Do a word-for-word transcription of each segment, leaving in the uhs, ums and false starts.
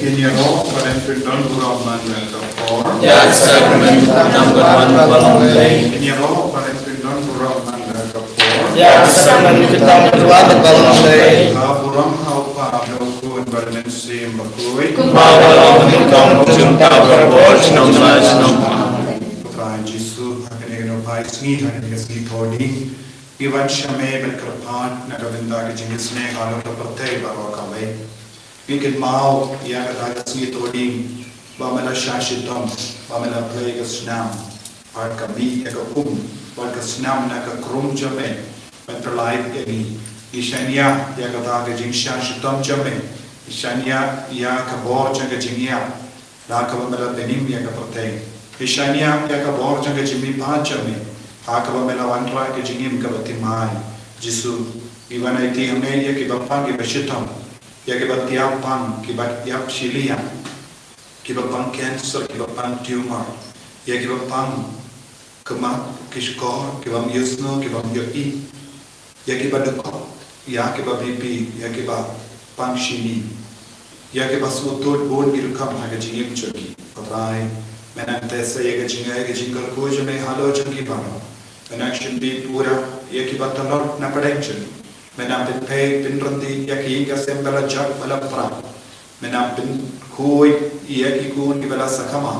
Ïaroh ba len pyndon burom man la ka por. Ïa ka sakramen ka tam ka wan ba long lei. Ïaroh ba len pyndon burom man la ka por. Ïa ka sakramen ka tam ka wan ba long lei. Ka burom ha u Kpa bad u Khun bad u Mynsiem Bakhuid. Kumba ka long nyngkong junom ka por junom la junom. Trai Jisu, ha kane ka nongpai sngi, ha kane ka sngi Thohdieng, ngi wan sha me ban kyrpad na ka bynta ka jingisynei halor ka pyrthei baroh kawei. Ngi kynmaw ïa kata ka sngi Thohdieng ba me la shah shitom, ba me la plie ka snam, bad ka mih ïa ka um, bad ka snam na ka krum jong me ban pyllait ïa ngi. Ngi shaniah ïa kata ka jingshah shitom jong me. Ngi shaniah ïa ka bor jong ka jingïap, ha kaba me la pynim ïa ka pyrthei. Ngi shaniah ïa ka bor jong ka jingmihpat jong me, ha kaba me la wanrah ka jingim kaba thymmai. Jisu, ngi wan aiti ha me ïa kiba pang kiba shitom, ïa kiba thiah pang, kiba ïap shiliang, kiba pang cancer, kiba pang tumor, ïa kiba pang khmat, ki shkor, kiba ym ïohsngew, kiba ym ïohi, ïa kiba dkhot, ïa kiba B P, ïa kiba pang shini, ïa kiba sngewthuh bun ki rukom ha ka jingim jong ki. Ko Trai, me nang teh sa ïa ka jingaiei ka jingkyrkhu jong me halor jong ki baroh. Me nang shim bih pura ïa kiba tlot na pdeng jong ki. Me nang pynpei pynryntih ïa ki ïing ka sem ba la jot ba la prah. Me nang pynkhuid ïa ki khun kiba la sakma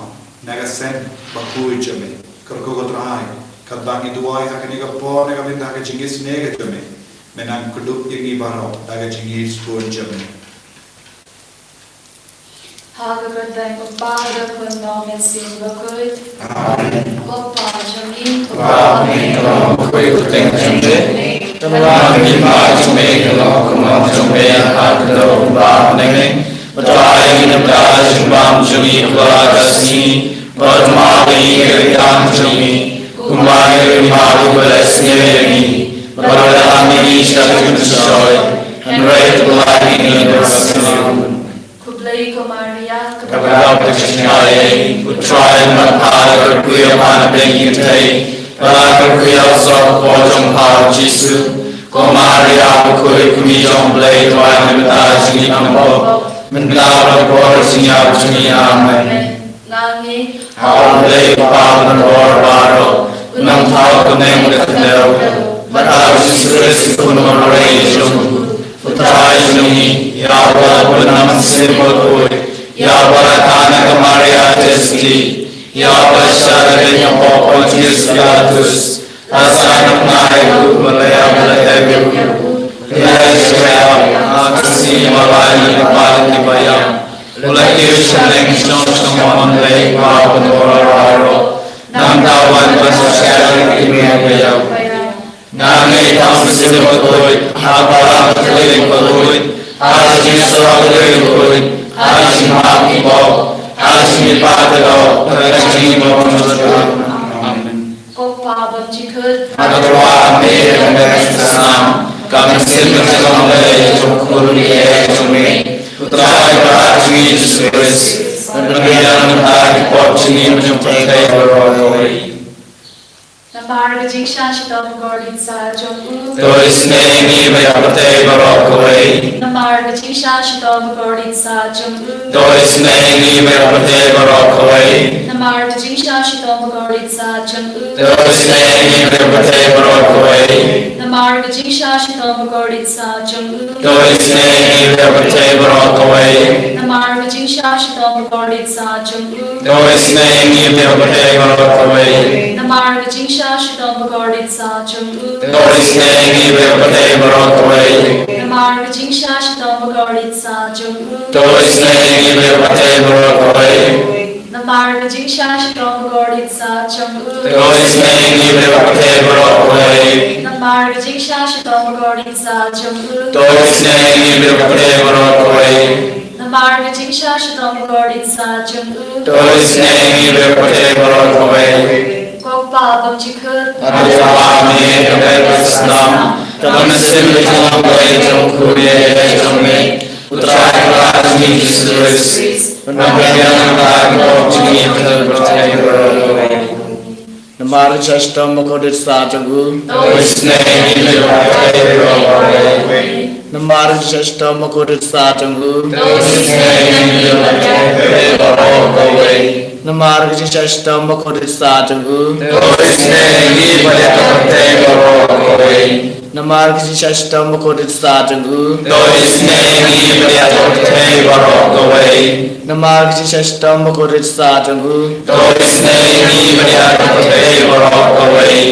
na ka sem bakhuid jong me. Kyrkhu ko Trai, katba ngi duwai ha kane ka por na ka bynta ka jingisynei ka jong me, me nang kdup ïa ngi baroh da ka jingïeit sbun jong me. Ha ka kyrteng u Kpa bad u Khun bad u Mynsiem Bakhuid. Amen. Ko Kpa jong ngi, u Kpa jong ngi, u Kpa jong ngi, u Kpa jong ngi, u Kpa jong ngi, u Kpa jong ngi, u Kpa jong ngi, kumba ngi ïa ka jong ngi, kumba ngi ïa ka jong ngi, kumba ngi ïa ka jong ngi, Khublei ko Maria, kaba dap da ka jingaiei, u Trai u don bad pha, la kyrkhu ïa pha na pdeng ki kynthei, bad la kyrkhu ïa u soh ka por jong pha u Jisu. Ko Maria bakhuid, kmie jong u Blei, duwai na ka bynta jong ngi ki pop, mynta bad ha ka por jingïap jong ngi. Amen. Nga ngeit ha U Blei U Kpa uba don bor baroh, U Nongthaw Kynrad ka Khyndew, bad ha U Jisu Khrist U Khun U Marwei jong U, U Trai jong ngi, ïa uba la bun na U Mynsiem Bakhuid, ïa uba la kha na ka Maria Theisotti, ïa uba la shah da ka kynja pop Pontius Pilatus, la sah na bnai ruh, ba la ïap, ba la tep ruh, la leit sha ka ïap, ha ka sngi ba lai na ka bynta ki baïap. U la kiew sha ka lyngkhuh jong U Blei Kpa uba don bor baroh. Nangta u wan ban sah sha ki mei baïap. Nga ngeit ha U Mynsiem Bakhuid, ha ka Balang Katholik bakhuid, ha ka jingïasoh katholik bakhuid, ha ka jingmap ki pop, ha ka jingmihpat ka doh, ha ka jingim ba bymjukut. Amen. Ko Kpa bymjukut. Ha ka tyrwa me ka dei ka snam, ka mynsiem ka jong U Blei, jong U Khun U Blei jong me, U Trai Kynrad jong ngi Jisu Khrist, ban pynbiang na ka bynta ki pop jong ngi bad jong ka pyrthei baroh kawei. Namar ka jingshah shitom bakordit sah jong u. To isynei ïa ngi bad ïa ka pyrthei baroh kawei. Namar ka jingshah shitom bakordit sah jong u. To isynei ïa ngi bad ïa ka pyrthei baroh kawei. Namar ka jingshah shitom bakordit sah jong u. To isynei ïa ngi bad ïa ka pyrthei baroh kawei. Namar ka jingshah shitom bakordit sah jong u. To isynei ïa ngi bad ïa ka pyrthei baroh kawei. Namar ka jingshah shitom bakordit sah jong u. To isynei ïa ngi bad ïa ka pyrthei baroh kawei. Namar ka jingshah shitom bakordit sah jong u. To isynei ïa ngi bad ïa ka pyrthei baroh kawei. Namar ka jingshah shitom bakordit sah jong u. To isynei ïa ngi bad ïa ka pyrthei baroh kawei. Namar ka jingshah shitom bakordit sah jong u. To isynei ïa ngi bad ïa ka pyrthei baroh kawei. Namar ka jingshah shitom bakordit sah jong u. To isynei ïa ngi bad ïa ka pyrthei baroh kawei. Namar ka jingshah shitom bakordit sah jong u. To isynei ïa ngi bad ïa ka pyrthei baroh kawei. Ko Kpa bymjukut. Ha ka tyrwa me ka dei ka snam, ka mynsiem ka jong U Blei, jong U Khun U Blei jong me, U Trai Kynrad jong ngi Jisu Khrist, ban pynbiang na ka bynta ki pop jong ngi bad jong ka pyrthei baroh kawei. Namar ka jingshah shitom bakordit sah jong u. To isynei ïa ngi bad ïa ka pyrthei baroh kawei. Namar ka jingshah shitom bakordit sat jong u. To isynei ïa ngi ïa ka jingshah shitom bakordit sat jong u. To isynei ïa ngi bad ïa ka pyrthei baroh kawei. Namar ka jingshah shitom bakordit sat jong u. To isynei ïa ngi bad ïa ka pyrthei baroh kawei. Namar ka jingshah shitom bakordit sat jong u. To isynei ïa ngi bad ïa ka pyrthei baroh kawei.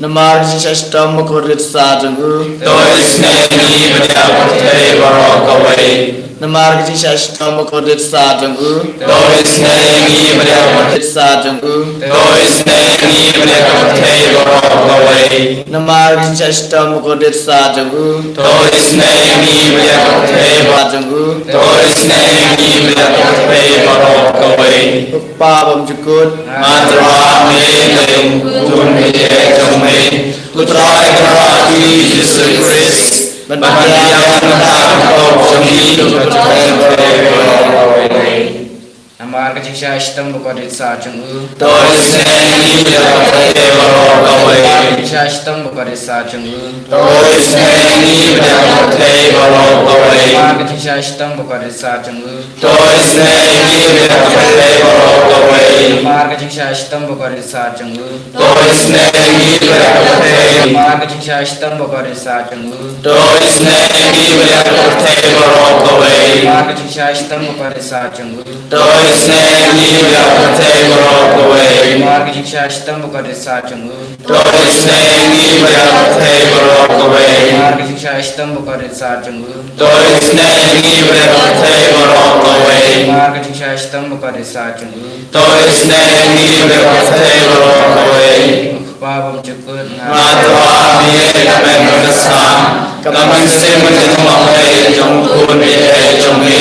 Namar ka jingshah shitom bakordit sat jong u. To isynei ïa ngi bad ïa ka pyrthei baroh kawei. Namar ka jingshah shitom bakordit sat jong u. To isynei ïa ngi bad ïa ka pyrthei sat jong u. To isynei ïa ngi bad ïa ka pyrthei baroh kawei. Namar ka jingshah shitom bakordit sat jong u. To isynei ïa ngi bad ïa ka pyrthei sat jong u. To isynei ïa ngi bad ïa ka pyrthei baroh kawei. Ko Pa bymjukut. Nga tyrwa ha me, ha ka jingkyrkhu jong me. Ko Trai Kynrad jong ngi Jisu Khrist. Ban pynbiang na ka bynta ki pop jong ngi bad jong ka pyrthei baroh kawei. Namar ka jingshah shitom bakordit sat jong u. To isynei ïa ngi bad ïa ka pyrthei baroh kawei. Namar ka jingshah shitom bakordit sat jong u. To isynei ïa ngi bad ïa ka pyrthei baroh kawei. Namar ka jingshah shitom bakordit sat jong u. To isynei ïa ngi bad ïa ka pyrthei baroh kawei. Namar ka jingshah shitom bakordit sat jong u. To isynei ïa ngi bad ïa ka pyrthei. Namar ka jingshah shitom bakordit sat jong u. To isynei ïa ngi bad ïa ka pyrthei baroh kawei. Namar ka jingshah shitom bakordit sat jong u. To isynei ïa ngi bad ïa ka pyrthei baroh kawei. Namar ka jingshah shitom bakordit sat jong u. To isynei ïa ngi bad ïa ka pyrthei baroh kawei. Namar ka jingshah shitom bakordit sat jong u. To isynei ïa ngi bad ïa ka pyrthei baroh kawei. Namar ka jingshah shitom bakordit sat jong u. To isynei ïa ngi bad ïa ka pyrthei baroh kawei. Ko Pa bymjukut, nga tyrwa ha me, ka mynsiem ka jong U Blei, jong U Khun baieid jong me,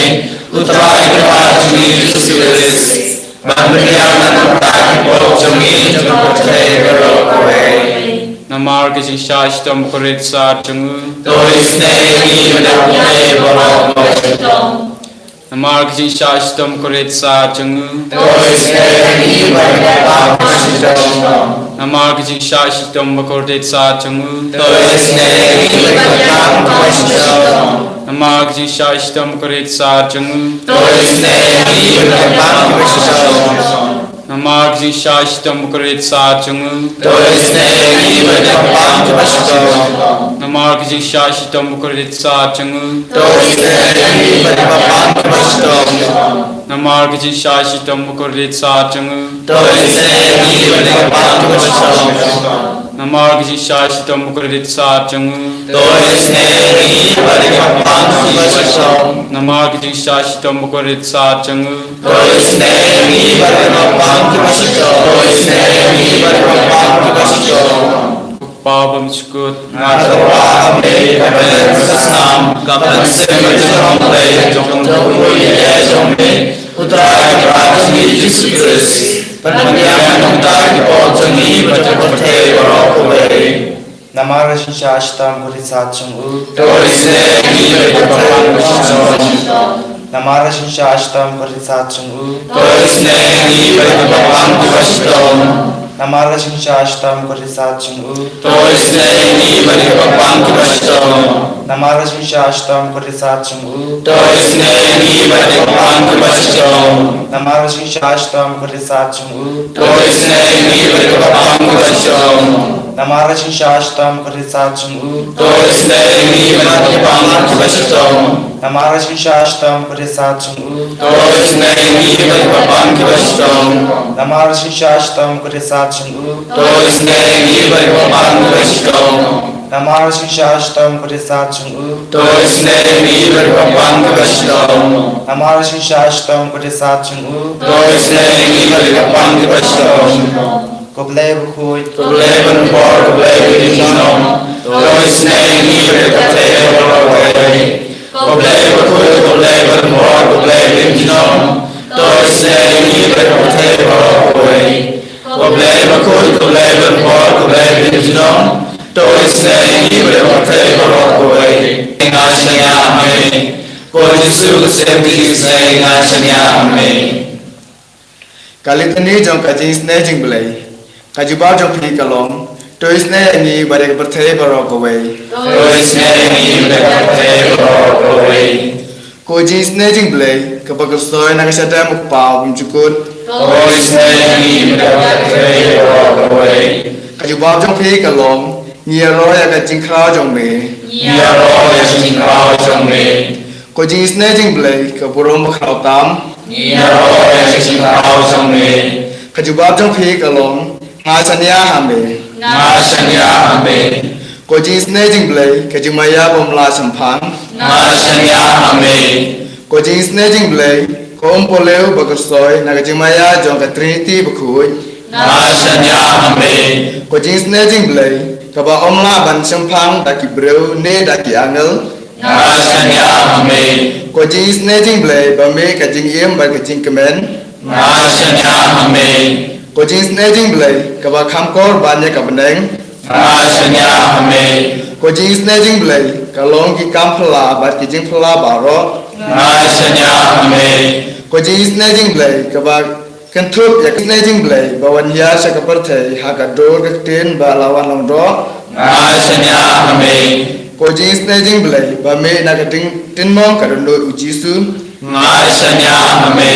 U Trai Kynrad jong ngi Jisu Khrist. Ban pynbiang na ka bynta ki pop jong ngi bad jong ka pyrthei baroh kawei. Namar ka jingshah shitom bakordit sat jong u. To isynei ïa ngi bad ïa ka pyrthei baroh kawei. Namar ka jingshah shitom bakordit sat jong u. To isynei ïa ngi bad ïa ka pyrthei baroh kawei. Namar ka jingshah shitom bakordit sat jong u. To isynei ïa ngi bad ïa ka pyrthei baroh kawei. Namar ka jingshah shitom bakordit sat jong u. To isynei ïa ngi bad ïa ka pyrthei baroh kawei. Namar ka jingshah shitom bakordit sat jong u. To isynei ïa ngi bad ïa ka pyrthei baroh kawei. Namar ka jingshah shitom bakordit sat jong u. To isynei ïa ngi bad ïa ka pyrthei baroh kawei. Namar ka jingshah shitom bakordit sat jong u. To isynei ïa ngi bad ïa ka pyrthei baroh kawei. Namar ka jingshah shitom bakordit sat jong u. To isynei ïa ngi bad ïa ka pyrthei baroh kawei. Namar ka jingshah shitom bakordit sat jong u. To isynei ïa ngi bad ïa ka pyrthei baroh kawei. To isynei ïa ngi bad ïa ka pyrthei baroh kawei. Ko Pa bymjukut, nga tyrwa ha me, ka mynsiem ka jong U Blei, jong U Khun baieid jong me, U Trai Kynrad jong ngi Jisu Khrist. Ban pynbiang na ka bynta ki pop jong ngi bad jong ka pyrthei baroh kawei. Namar ka jingshah shitom bakordit sat jong u. To isynei ïa ngi bad ïa ka pyrthei baroh kawei. Namar ka jingshah shitom bakordit sat jong u. To isynei ïa ngi bad ïa ka pyrthei baroh kawei. Namar ka jingshah shitom bakordit sat jong u. To isynei ïa ngi bad ïa ka pyrthei baroh kawei. Namar ka jingshah shitom bakordit sat jong u. To isynei ïa ngi bad ïa ka pyrthei baroh kawei. Namar ka jingshah shitom bakordit sat jong u. To isynei ïa ngi bad ïa ka pyrthei baroh kawei. Namar ka jingshah shitom bakordit sat jong u. To isynei ïa ngi bad ïa ka pyrthei baroh kawei. Namar ka jingshah shitom bakordit sat jong u. To isynei ïa ngi bad ïa ka pyrthei baroh kawei. Namar ka jingshah shitom bakordit sat jong u. To isynei ïa ngi bad ïa ka pyrthei baroh kawei. Namar ka jingshah shitom bakordit sat jong u. To isynei ïa ngi bad ïa ka pyrthei baroh kawei. Namar ka jingshah shitom bakordit sat jong u. To isynei ïa ngi bad ïa ka pyrthei baroh kawei. Ko Blei bakhuid, ko Blei ban bor, ko Blei ba im junom. To isynei ïa ngi bad ïa ka pyrthei baroh kawei. Ko Blei bakhuid, ko Blei ban bor, ko Blei ba im junom. To isynei ïa ngi bad ïa ka pyrthei baroh kawei. Ko Blei bakhuid, ko Blei ban bor, ko Blei ba im junom. To isynei ïa ngi bad ïa ka pyrthei baroh kawei. Nga shaniah ha me. Ko Jisu ka ksem ka jingisynei, nga shaniah ha me. Ka litany jong ka jingisynei jong U Blei. Ka jubab jong phi ka long, To isynei ïa ngi bad ïa ka pyrthei baroh kawei. To isynei ïa ngi bad ïa ka pyrthei baroh kawei. Ko jingisynei jong U Blei kaba kyrshoi na ka shadem U Kpa uba bymjukut. To isynei ïa ngi bad ïa ka pyrthei baroh kawei. Ka jubab jong phi ka long, ngi ïaroh ïa ka jingkhraw jong me. Ngi ïaroh ïa ka jingkhraw jong me. Ko jingisynei jong U Blei ka burom bakhraw tam. Ngi ïaroh ïa ka jingkhraw jong me. Ka jubab jong phi ka long, nga shaniah ha me. Nga shaniah ha me. Ko jingisynei jong U Blei ka jingmaïa bym lah shemphang. Nga shaniah ha me. Ko jingisynei jong U Blei ka umpohliew ba kyrshoi na ka jingmaïa jong ka Trinity bakhuid. Nga shaniah ha me. Ko jingisynei jong U Blei kaba ym lah ban shemphang da ki briew ne da ki angel. Nga shaniah ha me. Ko jingisynei jong U Blei ba mih ka jingim bad ka jingkmen. Nga shaniah ha me. Ko jingisynei jong U Blei kaba kham kordor ban ïa ka bneng. Nga shaniah ha me. Ko jingisynei jong U Blei ka long ki kam phylla bad ki jingphylla baroh. Nga shaniah ha me. Ko jingisynei jong U Blei kaba kynthup ïa ka jingisynei jong U Blei ba wan hiar sha ka pyrthei ha ka dur ka ktien ba la wan long doh. Nga shaniah ha me. Ko jingisynei jong U Blei ba mih na ka ding tynmong ka dohnud U Jisu. Nga shaniah ha me.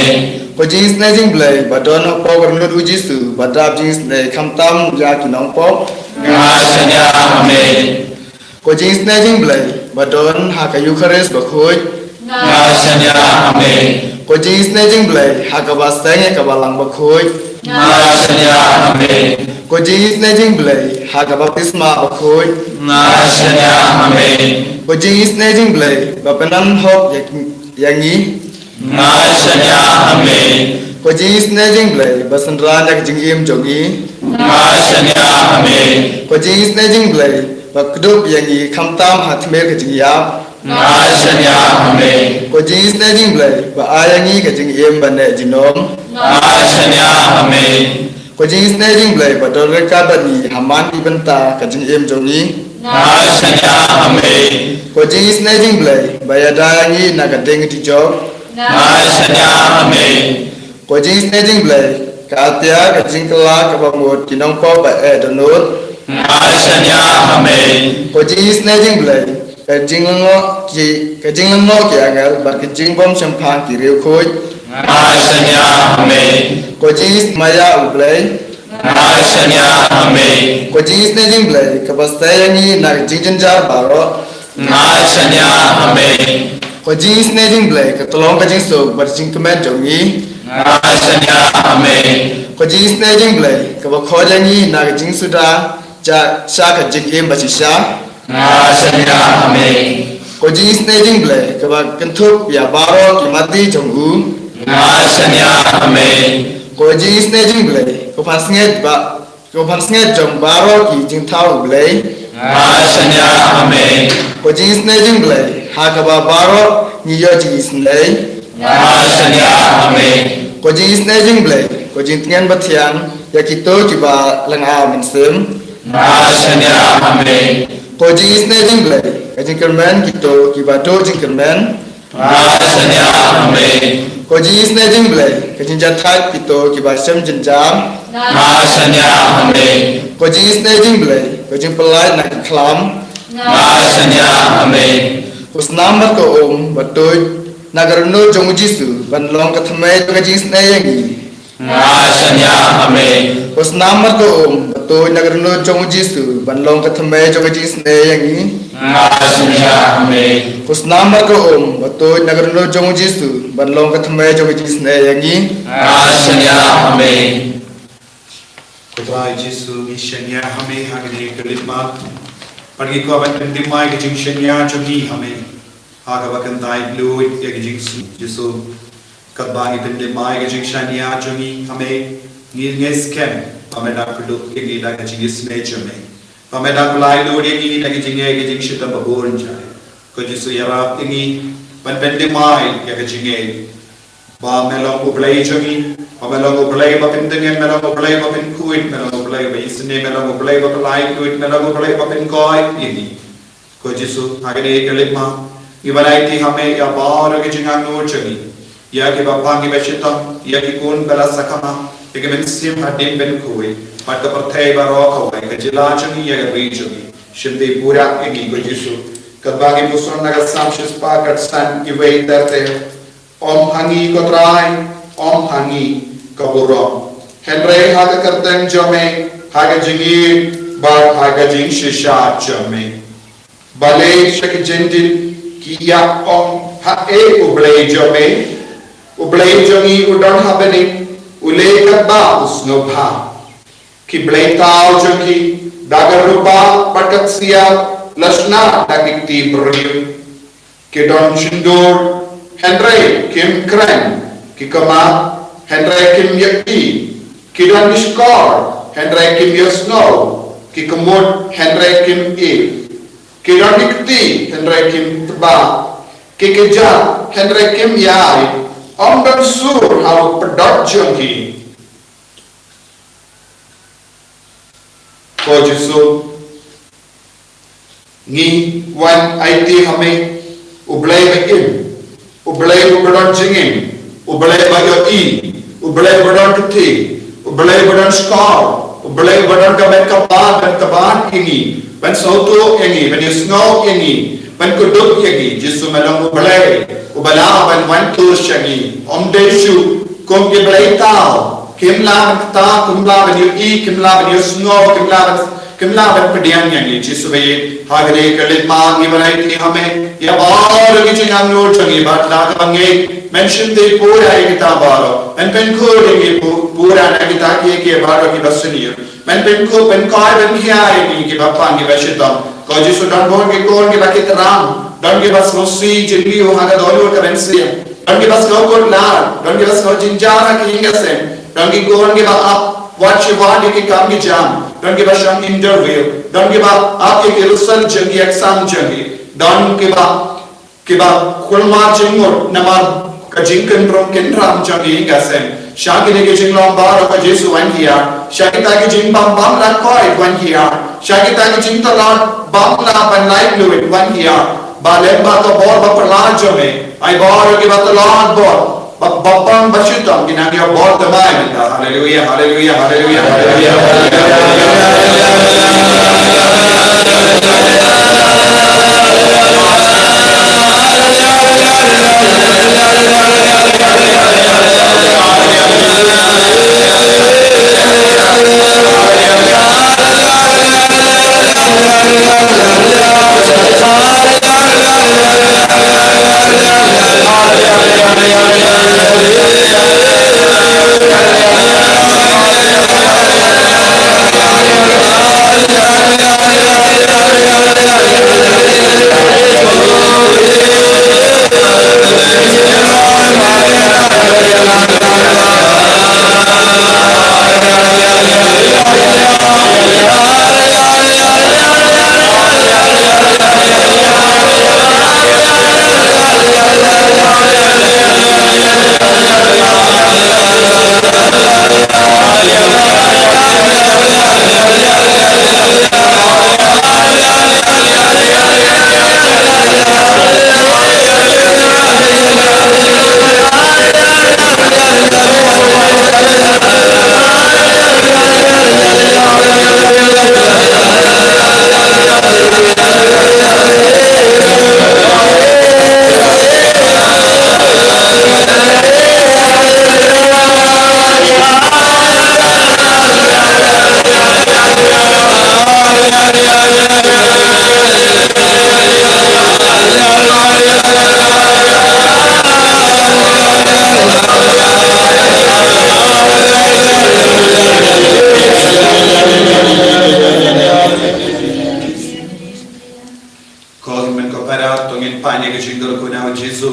Ko jingisynei jong U Blei ba don hapoh ka dohnud U Jisu ba dap jingisynei khamtam ïa ki nongpop. Nga shaniah ha me. Ko jingisynei jong U Blei ba don ha ka Eukharist bakhuid. Nga shaniah ha me. Ko jingisynei jong U Blei ha kaba seng ïa ka Balang bakhuid. Nga shaniah ha me. Ko jingisynei jong U Blei ha ka baptisma bakhuid. Nga shaniah ha me. Ko jingisynei jong U Blei ba pynhok ïa, ïa ngi. Nga shaniah ha me. Ko jingisynei jong U Blei ba synran ïa ka jingim jong ngi. Nga shaniah ha me. Ko jingisynei jong U Blei ba kdup ïa ngi khamtam ha tmier ka jingïap. Nga shaniah ha me. Ko jingisynei jong U Blei ba ai ïa ngi ka jingim ba neh junom. Nga shaniah ha me. Ko jingisynei jong U Blei ba don ryngkat bad ngi ha man ki bynta ka jingim jong ngi. Nga shaniah ha me. Ko jingisynei jong U Blei ba ïada ïa ngi na ka ding ka tijop. Nga shaniah ha me. Ko jingisynei jong U Blei ka atiar ka jingkylla kaba mut ki nongpop ba eh dohnud. Nga shaniah ha me. Ko jingisynei jong U Blei ka jinglyngngoh ki, ka jinglyngngoh ki angel bad ka jingbymshemphang ki riewkhuid. Nga shaniah ha me. Ko jingisynei jong U Blei. Nga shaniah ha me. Ko jingisynei jong U Blei kaba sei ïa ngi na ka jingjynjar baroh. Nga shaniah ha me. Ko jingisynei jong U Blei ka tyllong ka jingsuk bad jingkmen jong ngi. Nga shaniah ha me. Ko jingisynei jong U Blei kaba khot ïa ngi na ka jingsuda sha, sha ka jingim bashisha. Nga shaniah ha me. Ko jingisynei jong U Blei kaba kynthup ïa baroh ki mati jong u. Nga shaniah ha me. Ko jingisynei jong U Blei ka pansngiat ba, ka pansngiat jong baroh ki jingthaw U Blei. Nga shaniah ha me. Ko jingisynei jong U Blei ha kaba baroh ngi ïoh jingisynei. Nga shaniah ha me. Ko jingisynei jong U Blei ko jingtngen bathiang ïa kito kiba lynga mynsiem. Nga shaniah ha me. Ko jingisynei jong U Blei ka jingkyrmen kito kiba duh jingkyrmen. Nga shaniah ha me. Ko jingisynei jong U Blei ka jingjahthait kito kiba shem jynjar. Nga shaniah ha me. Ko jingisynei jong U Blei ka jingpyllait na ki khlam. Nga shaniah ha me. Ko snam bad ko um ba tuid na ka dohnud jong U Jisu ban long ka thymmei ka jingisynei ïa ngi. Nga shaniah ha me. Ko snam bad ko um ba tuid na ka dohnud jong U Jisu ban long ka thymmei jong ka jingisynei ïa ngi. Nga shaniah ha me. Ko snam bad ko um ba tuid na ka dohnud jong U Jisu ban long ka thymmei jong ka jingisynei ïa ngi. Nga shaniah ha me. Ko Trai Jisu, ngi shaniah ha me ha kane ka lipmat. Bad ngi kwah ban pynthymmai ka jingshaniah jong ngi ha me ha kaba kyntait luid ïa ka jingsuk. Jisu, katba ngi pynthymmai ka jingshaniah jong ngi ha me, ngi ngeit skhem ba me dang pynduh ïa ngi da ka jingisynei jong me, ba me dang pynlait luid ïa ngi da ka jingngeit ka jingshitom babun jai. Ko Jisu, ïarap ïa ngi ban pynthymmai ïa ka jingngeit ba me long U Blei jong ngi, ba me long U Blei ba pyntngen, me long U Blei ba pynkhuid, me long U Blei ba isynei, me long U Blei ba pynlait luid, me long U Blei ba pynkhuid ïa ngi. Ko Jisu, ha kane ka lipmat ngi wan aiti ha me ïa baroh ki jingangnud jong ngi, ïa kiba pang kiba shitom, ïa ki khun ba la sakma, ïa ki mynsiem hadien ban khuid. Bad ka pyrthei baroh kawei ka jylla jong ngi ïa ka ri jong ngi. Shim te pura ïa ngi ko Jisu. Katba ngi puson na ka Salm shispah khatsan, iwei ter ter. Ym ha ngi ko Trai, ym ha ngi ka burom. Hynrei ha ka kyrteng jong me, ha ka jingïeit bad ha ka jingshisha jong me. Balei sha ki jingdit ki ïa ong, haei U Blei jong me? U Blei jong ngi u don ha bneng, u leh katba u sngewbha. Ki blei taw jong ki, da ka rupa bad ka ksiar, la shna da ki kti briew. Ki don shyndur, hynrei kim kren, ki kmar, hynrei kim ïohi. Ki don ki shkor, hynrei kim ïohsngew, ki kmut, hynrei kim ïeit. Ki don ki kti, hynrei kim tba. Ki kjat, hynrei kim ïai. Ym don sur ha u pdot jong ki. Ko Jisu, ngi wan aiti ha me, U Blei ba im, U Blei uba don jingim, U Blei ba ïohi, U Blei uba don kti, U Blei uba don shkor, U Blei uba don ka met kaba ban kyrpad ïa ngi, ban sngewthuh ïa ngi, ban ïohsngew ïa ngi, ban kdup ïa ngi. Jisu, me long U Blei uba lah ban wan tur sha ngi. Ym dei shuh kum ki blei taw, kim lah ban kta, kim lah ban ïohi, kim lah ban ïohsngew, kim lah ban, kim lah ban pdiang ïa ngi. Jisu ba ïeit, ha kane ka leit ma ngi ban aiti ha me ïa baroh ki jingangnud jong ngi, bad da kaba ngeit men shim te pura ïa kita baroh, men pynkhuid ïa ngi pu-, pura na kita kiei kiei baroh kiba sniew. Men pynkup, pynkoit, pynkhia ïa ngi kiba pang kiba shitom. Ko Jisu, don bun ki khun kiba ki tram, don kiba sngewsih jingmih ha ka dohnud ka mynsiem, don kiba sngew kut lad, don kiba sngew jynjar ha ki ïing ki sem, don ki khun kiba ap wat shi wat ïa ki kam ki jam, don kiba shong interview, don kiba ap ïa ki result jong ki exam jong ki, don kiba kiba kulmar jingmut namar ka jingkynrum kynram jong ki ïing ki sem. Sha kine ki jinglong baroh ko Jisu wan hiar. Sha kita ki jingbam bym lah koit wan hiar. Sha kita ki jingtlot bym lah ban laitluid wan hiar. Ba lem bad ka bor ba phylla jong me. Ai baroh kiba tlot bor. Ba, ba pang ba shitom ki nang ïoh bor thymmai mynta. Haleluia, haleluia, haleluia, haleluia, haleluia. Ko hynmen ko para, to ngin pan ïa ka jingkyrkhu na u Jisu.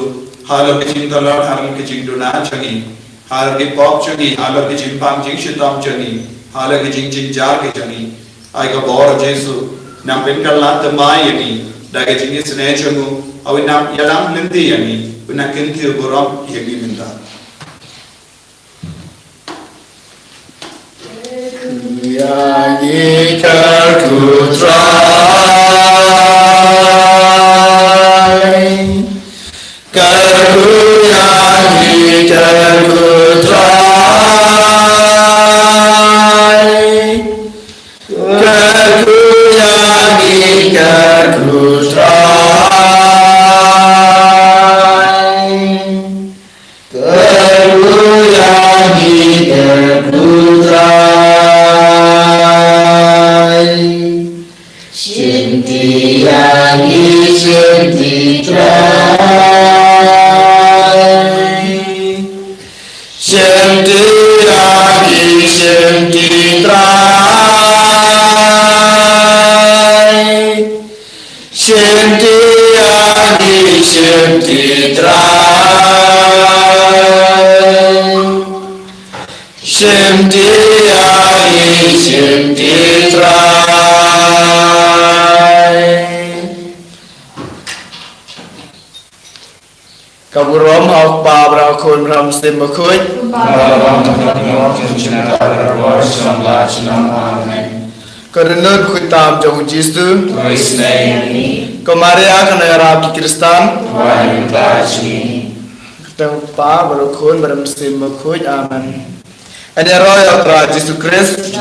Halor ka jingtlot, halor ka jingduna jong ngi, halor ki pop jong ngi, halor ka jingbam jingshitom jong ngi, halor ka jingjynjar ka jong ngi. Ai ka bor Jisu, nang pynkylla thymmai ïa ngi da ka jingisynei jong u. Ai u nang ïalam lynti ïa ngi, u nang kyntiew burom ïa ngi mynta. Kyrkhu ïa ngi, kyrkhu Trai. Kyrkhu ïa ngi, kyrkhu Trai. Shimti ïa ngi shimti Trai. Shimti ïa ngi shimti Trai. Shimti ïa ngi shimti Trai. Ka burom ha u Kpa bad ha u Khun bad ha u Mynsiem Bakhuid. Amen. Ka dohnud bakhuid tam jong u Jisu. Ko Maria ka nongïarap ki Khristan. Kyrteng u Kpa bad u Khun bad u Mynsiem Bakhuid. Amen. Ngan ïaroh ïa u Trai Jisu Khrist.